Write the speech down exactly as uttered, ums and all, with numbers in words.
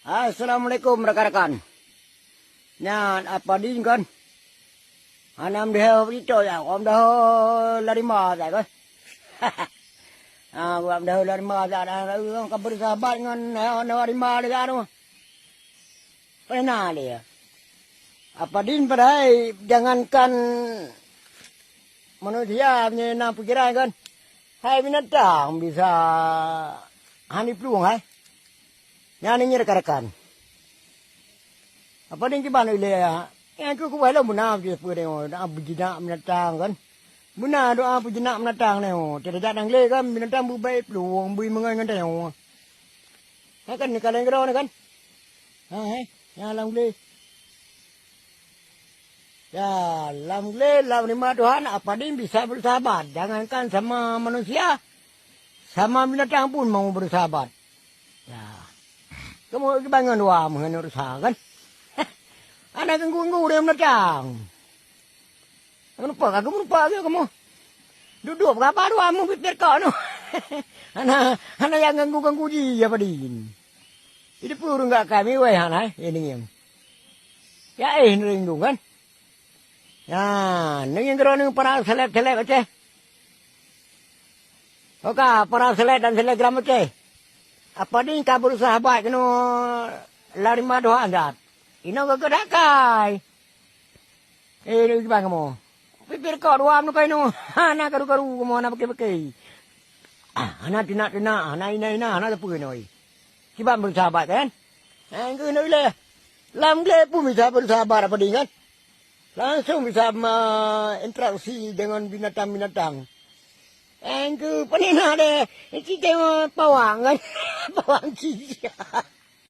Assalamualaikum rakan-rakan. Nyan apa din kan? Hana meudaho berita ya, om daho larima ya kan? Ah, buat meudaho larima ya, dah ka bersahabat ngon larima dia tu. Pernah dia. Apa din padahai jangankan manusia punya na pikiran kan? Hai binatang bisa hani plueng hai. Nyan nyoe rakan-rakan. Apa ni kiban ilée ya? Nyang keu kubai lom beuna je peue nyoe, doa beujinak binatang kan. Beuna doa beujinak binatang nyoe. Tidak jak nang lé kan binatang beubai plueng bui meungon ngon tanyoe. Ha kan ni kaleng keudroe ni kan. Ha hai, nyang lam glé. Ya, lam glé lam rima Tuhan apa din bisa bersahabat. Jangankan sama manusia, sama binatang pun mau bersahabat. Ya. Kamu kiban ngon dua meuheuneuk rusa kan? Hana ganggu-ganggu dia binatang. Meuneupak aku meuneupak aku kamu. Duduk berapa dua mu pipir kau tu. Hana hana yang ganggu-ganggu ji apa din. Itu pun urang gak kami weh hana eh ini. Ya eh ni rindu kan? Nah, ningin droeneuh para seleb-seleb Aceh. Oka, para seleb dan selebgram Aceh. Apa ni ka berusaha buat kena larima doa zat. Ino ke dakai. Eh, ni gimana kamu? Pipir kau dua menu kainu. Hana karu-karu kamu hana pakai-pakai. Ah, hana tinak-tinak, hana ina-ina, hana tepu noi. Kiban berusaha buat kan? Nah, engkau nak ileh. Lam glé pun bisa berusaha buat apa dingan. Langsung bisa interaksi dengan binatang-binatang. Engkau pernah deh, kita pawang kan? Pawang ci.